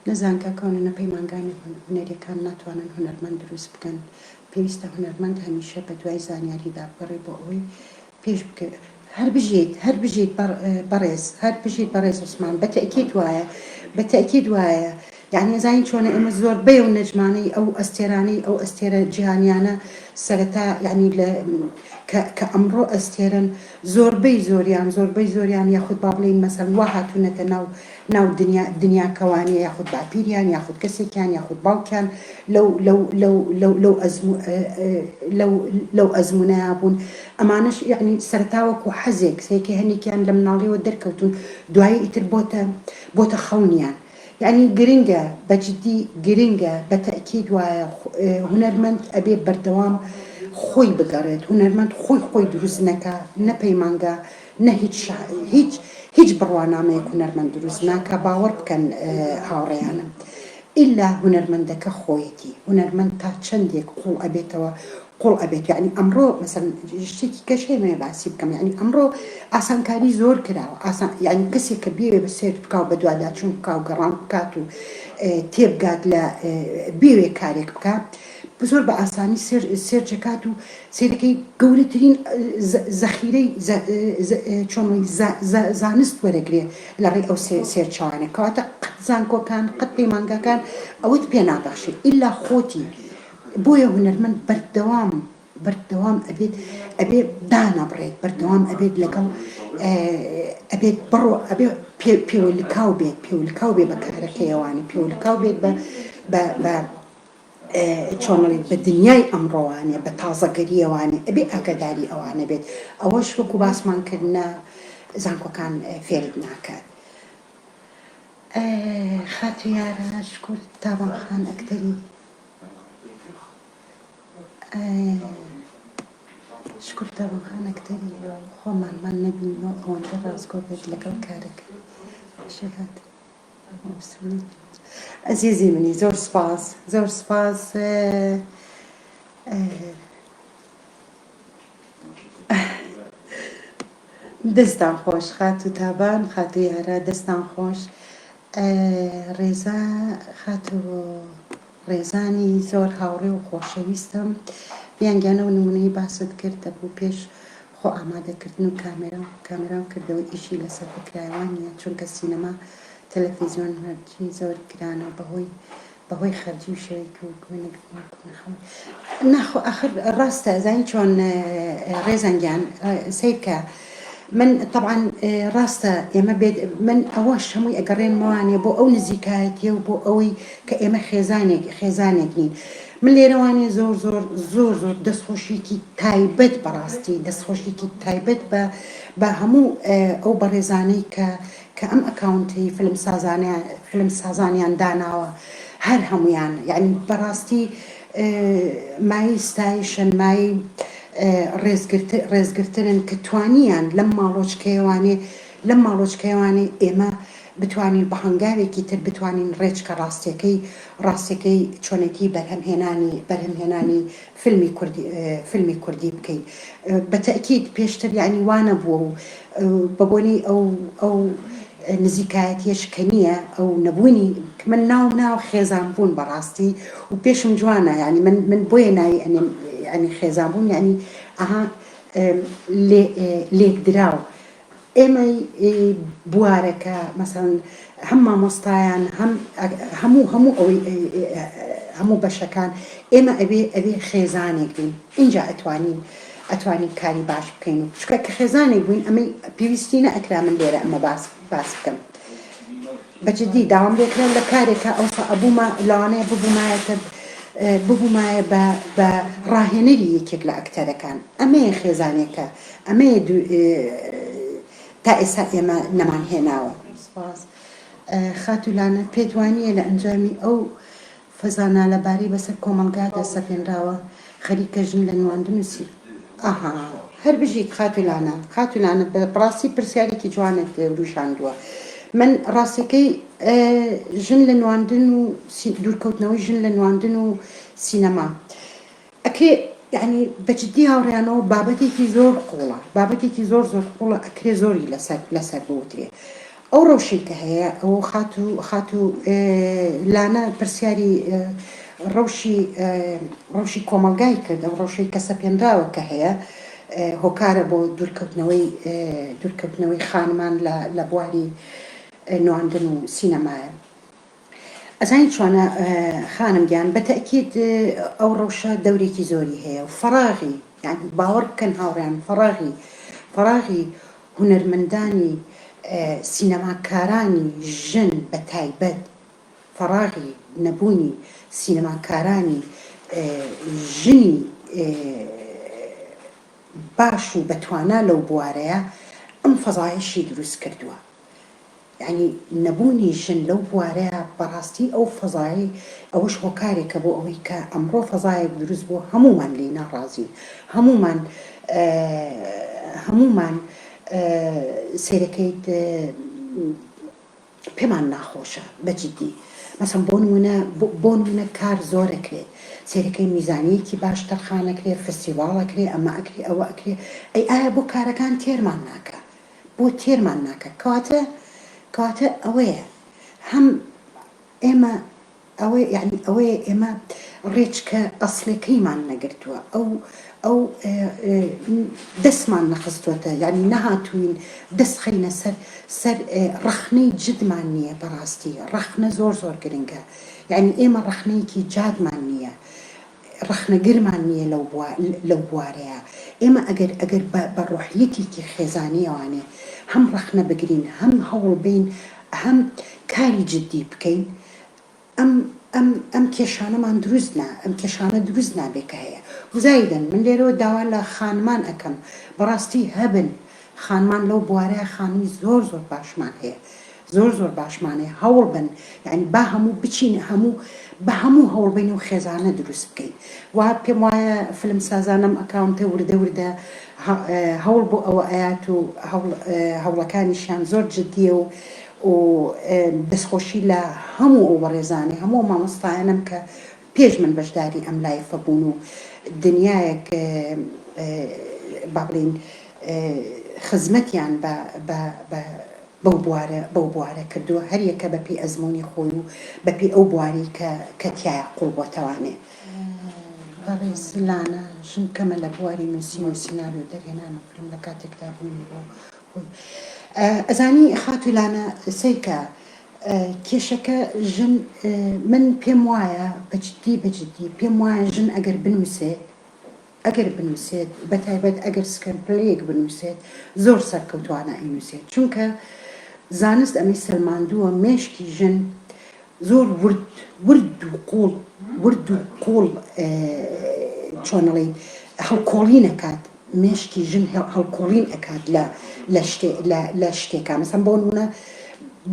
نە زانکاکان و نە پەیمانگانی هونەریەکان ناتوانن هونەرمەند دروست بکەن، پێویستە هونەرمەند هەمیشە بەدوای زانیاریدا بگەڕێ بۆ ئەوەی پێش بکەوێت. هەر بژیت هەر بژیت بەڕێز هەر بژیت بەڕێز عوسمان بە تەئکید وایە بە تەئکید وایە یانی ئەزانی چۆنە ئێمە زۆربەی ئەو نەجمانەی ئەو ئەستێرانەی ئەو ئەستێرە جیهانیانە سەرەتا یانی لە کە کە ئەمڕۆ ئەستێرەن زۆربەی زۆریان زۆربەی زۆریان یاخود با بڵێین مەسەلەن وا هاتوونەتە ناو ناو دنیا دنیاکەوانیە یاخود باپیریان یاخود کەسێکیان یاخود باوکیان لەو لەو لەو لەو لەو ئەزمو لەو لەو ئەزمونەیا بوون ئەمانەش یەعنی سەرەتا وەکو حەزێک سێکێ هەنێکیان لە مناڵیەوە دەرکەوتوون دوایی ئیتر بۆتە بۆتە خەونیان یەعنی گرنگە بە جدی گرنگە بە تەئکید وایە هونەرمەند ئەبێ بەردەوام خۆی بگەڕێت هونەرمەند خۆی خۆی دروست نەکا نە پەیمانگا نە هیچ هیچ هیچ بڕوانامەیەک هونەرمەند دروست ناکا باوەڕ بکەن هاوڕێیانم ئیلا هونەرمەندەکە خۆیەتی هونەرمەند تا چەندێک قوڵ ئەبێتەوە قوڵ ئەبێت یەعنی ئەمڕۆ مەسەلەن شتێکی کەش هەیە مەوێ باسی بکەم یەعنی ئەمڕۆ ئاسانکاری زۆر کراوە ئاسان یەعنی کەسێک کە بیەوێ بە search بکا و بەدواداچوون بکا و گەڕان بکات و تێبگات لە بیەوێ کارێک بکا زۆر بە ئاسانی search ئەکات و سەیرەکەی گەورەترین زەخیرەی چۆن زانست وەرەگرێ لە ڕێی ئەو سێرچانە کەواتە قەت زانکۆکان قەت پەیمانگاکان ئەوەت پێ نابەخشێ ئیلا خۆتی بۆیە هونەرمەند بەردەوام بەردەوام ئەبێت ئەبێ دانەبڕێت بەردەوام ئەبێت لەگەڵ ئەبێت بڕۆ ئەبێ پێوەلکاو بێت پێولکاو بێ بە کارەکەیەوانی پێولکاو بێت بە بە چۆن ئەڵێی بە دنیای ئەمڕۆوانێ بە تازەگەریەوانێ ئەبێ ئاگاداری ئەوانە بێت ئەوەش وەکو باسمان کرد نە زانکۆکان فێرت ناکات. خاتوو یارە شکور تابان خان ئەکتەری شکور تابان خان ئەکتەری خۆمانمان نەبینیوە ئەوەندە ڕاستگۆ بێت لەگەڵ کارەکەی شێهات ئەزیزی منی زۆر سپاس زۆر سپاس دەستان خۆش خاتوو تابان خاتوو یارا دەستان خۆش ڕێزا خاتوو ڕێزانی زۆر هاوڕێ و خۆشەویستم ڤیان گیان ئەو نمونەی باست کرد دەبوو پێش خۆ ئامادەکردن و کامێرا و کامێرا و کردەوەی ئیشی لەسەر بکرایە وانیە چونکە سینەما تەلەفیزیۆن هەرچی زۆر گرانە بەهۆی بەهۆی خەرجی و شێوەی ناخۆ ئاخر ڕاستە ئەزانی چۆن ڕێزان گیان سەیرکە من تەبعەن ڕاستە ئێمە بێت من ئەوەش هەمووی ئەگەڕێنمەوانێ بۆ ئەو نزیکایەتیە و بۆ ئەوەی کە ئێمە خێزانێک خێزانێک نین من لێرەوانێ زۆر زۆر زۆر زۆر دەستخۆشیکی تایبەت بەڕاستی دەستخۆشیکی تایبەت بە بە هەموو ئەو بەڕێزانەی کە کە ئەم ئەکاونتەی فلم سازانیان فلم سازانیان داناوە هەر هەموویان یعنی بەڕاستی مایەی ستایشن مایەی ڕێزگرتنن کە توانیان لەم ماڵۆچکەیەوانێ لەم ماڵۆچکەیەوانێ ئێمە بتوانین بە هەنگاوێکی تر بتوانین ڕێچکە ڕاستیەکەی ڕاستیەکەی چۆنێتی بەرهەمهێنانی بەرهەمهێنانی فیلمی کوردی فیلمی کوردی بکەین بە تەئکید پێشتر یانی وا نەبووە و بە بۆنەی ئەو ئەو نزیکایەتیەش کە نییە ئەو نەبوونی من ناوم ناوە خێزان بوون بەڕاستی و پێشم جوانە یانی من من بۆیە ناوی ئەنێم یانی خێزان بوون یانی ئەها لێ لێکدراو ئێمەی بوارەکە مەسەلەن هەم مامۆستایان هەم هەموو هەموو ئەوەی هەموو بەشەکان ئێمە ئەبێ ئەبێ خێزانێک بین ئینجا ئەتوانین ئەتوانین کاری باش بکەین و چونکە کە خێزانێک بووین ئەمەی پێویستی نەئەکرا من لێرە ئەمە باس باس بکەم بە جدی داوام لێکرا لە کارێکا ئەوسا ئەبوومە لەوانەیە ببوومایەتە ببوومایە بە بە ڕاهێنەری یەکێک لە ئەکتەرەکان ئەمەیە خێزانێکە ئەمەیە تا ئێستا ئێمە نەمان هێناوە. سپاس. خاتوو لانە پێت وانییە لە ئەنجامی ئەو فەزا نالەبارەی بەسەر کۆمەڵگادا سەپێنراوە خەریکە ژن لە نواندن و سی. ئەها هەر بژیت خاتوو لانە. خاتوو لانە بەڕاستی پرسیارێکی جوانت وروژاندووە. من ڕاستەکەی ژن لە نواندن و دوورکەوتنەوەی ژن لە نواندن و سینەما ئەکرێ یەعنی بە جدی هاوڕێیانەوە بابەتێکی زۆر قوڵە بابەتێکی زۆر زۆر قوڵە ئەکرێ زۆری لەسەر لەسەر بوترێ. ئەو ڕەوشەی کە هەیە ئەو خاتوو خاتوو لانە پرسیاری ڕەوشی ڕەوشی کۆمەڵگای کرد ئەو ڕەوشەی کە سەپێنراوە کە هەیە هۆکارە بۆ دوورکەوتنەوەی دوورکەوتنەوەی خانمان لە لە بواری نواندن و سینەمایە. ئەزانی چۆنە خانم گیان بە تەئکید ئەو ڕەوشە دەورێکی زۆری هەیە و فەراغی یانی باوەڕ بکەن هاوڕێیان فەراغی فەراغی هونەرمەندانی سینەماکارانی ژن بە تایبەت فەراغی نەبوونی سینەماکارانی ژنی باش و بەتوانا لەو بوارەیە ئەم فەزایەشی دروست کردووە. یانی نەبوونی ژن لەو بوارەیا بەڕاستی ئەو فەزایەی ئەوەش هۆکارێکە بۆ ئەوەی کە ئەمڕۆ فەزایەک دروست بووە هەموومان لێی ناڕازین هەموومان هەموومان سەیرەکەیت پێمان ناخۆشە بە جدی مەسەن بۆ نمونە بۆ نمونە کار زۆر ئەکرێت سەیرەکەی میزانیەکی باش تەرخان ئەکرێ فستیڤاڵ ئەکرێ ئەمە ئەکرێ ئەوە ئەکرێ ئەی ئایا بۆ کارەکان تێرمان ناکا بۆ تێرمان ناکا کەواتە کەواتە ئەوەیە هەم ئێمە ئەوە یعنی ئەوەیە ئێمە ڕێچکە ئەسڵەکەیمان نەگرتووە ئەو ئەو دەستمان نەخستووەتە یعنی نەهاتووین دەست خەینە سەر سەر ڕەخنەی جدمان نییە بەڕاستی ڕەخنە زۆر زۆر گرنگە یعنی ئێمە ڕەخنەیەکی جادمان نییە ڕەخنەگرمان نییە لەو لەو بوارەیا. ئێمە ئەگەر ئەگەر بە بە ڕۆحیەتێکی خێزانییەوانێ هەم ڕەخنە بگرین، هەم هەوڵ بەین، هەم کاری جدی بکەین، ئەم ئەم ئەم کێشانەمان دروست نا ئەم کێشانە دروست نابێ کە هەیە. وزایدەن من لێرەوە داوا لە خانمان ئەکەم بەڕاستی هەبن خانمان لەو بوارەیا خانمی زۆر زۆر باشمان هەیە زۆر زۆر باشمان هەیە هەوڵ بەن یانی با هەموو بچین هەموو بە هەموو هەوڵ بەین و خێزانە دروست بکەین وا پێم وایە فلم سازانم ئەکاونتە وردە وردە هەوڵ بۆ ئەوە ئەیات و هەوڵ هەوڵەکانیشیان زۆر جدیە و و دەستخۆشی لە هەموو ئەو بەڕێزانەی هەموو ئەو مامۆستایانەم کە پێش من بەشداری ئەم لایفە بوون و دنیایەک با بڵێین خزمەتیان بە بە بە بەو بوارە بەو بوارە کردووە هەر یەکە بە پێی ئەزموونی خۆی و بە پێی ئەو بوارەی کە کە تیایا قووڵ بۆتەوانێ. بەڕێز لانە ژن کەمە لە بواری نووسین و سیناریۆ دەرهێنان و فیلم لە کاتێکدا بوونی بۆ خۆی ئەزانی خاتوو لانە سەیرکە کێشەکە ژن من پێم وایە بە جدی بە جدی پێم وایە ژن ئەگەر بنووسێت ئەگەر بنووسێت بە تایبەت ئەگەر screenplay ەک بنووسێت زۆر سەرکەوتوانە ئەینووسێت چونکە زانست ئەمەی سەلماندووە مێشکی ژن زۆر ورد ورد و قوڵ ورد و قوڵ چۆنەڵی هەڵکۆڵین ئەکات مێشکی ژن هەڵکۆڵین ئەکات لە لە شتێ لە لە شتێکا مەسەن بۆ نمونە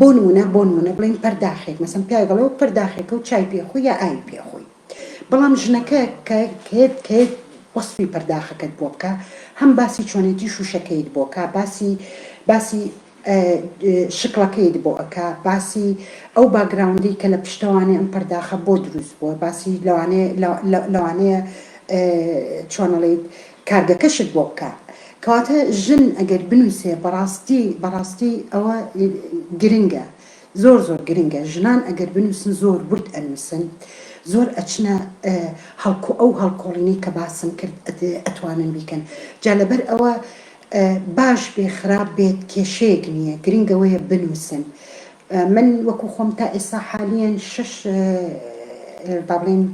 بۆ نمونە بۆ نمونە بڵێین پەرداخێک مەسەن پیاوێک ئەڵێ وەک پەرداخێکە و چای پێ خۆی یا ئاوی پێ خۆی بەڵام ژنەکە کە کە کە وەسفی پەرداخەکەت بۆ بکا هەم باسی چۆنێتی شوشەکەیت بۆ کا باسی باسی شکڵەکەیت بۆ ئەکا باسی ئەو background ەی کە لە پشتەوانێ ئەم پەرداخە بۆ دروست بووە باسی لەوانەیە لەوانەیە چۆن ئەڵێیت کارگەکەشت بۆ بکا کەواتە ژن ئەگەر بنووسێ بەڕاستی بەڕاستی ئەوە گرنگە زۆر زۆر گرنگە ژنان ئەگەر بنووسن زۆر ورد ئەنووسن زۆر ئەچنە هەڵکۆ ئەو هەڵکۆڵینەی کە باسم کرد ئەتوانن بیکەن جا لەبەر ئەوە باش بێ خراپ بێت کێشەیەک نییە گرنگ ئەوەیە بنووسن من وەکو خۆم تا ئێستا حالیەن شەش با بڵێین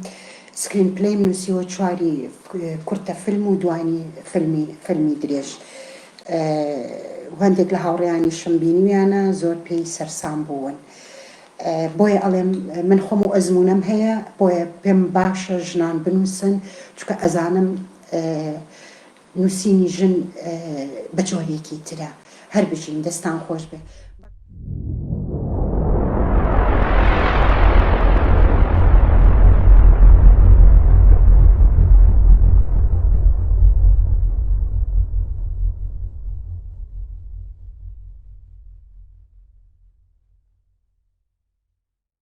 screenplay م نووسیوە چواری کورتە فیلم و دوانی فیلمی فیلمی درێژ و هەندێک لە هاوڕێیانیشم بینیویانە زۆر پێی سەرسام بوون بۆیە ئەڵێم من خۆم و ئەزموونەم هەیە بۆیە پێم باشە ژنان بنووسن چونکە ئەزانم نووسینی ژن بە جۆرێکی ترە. هەر بژین دەستان خۆش بێ.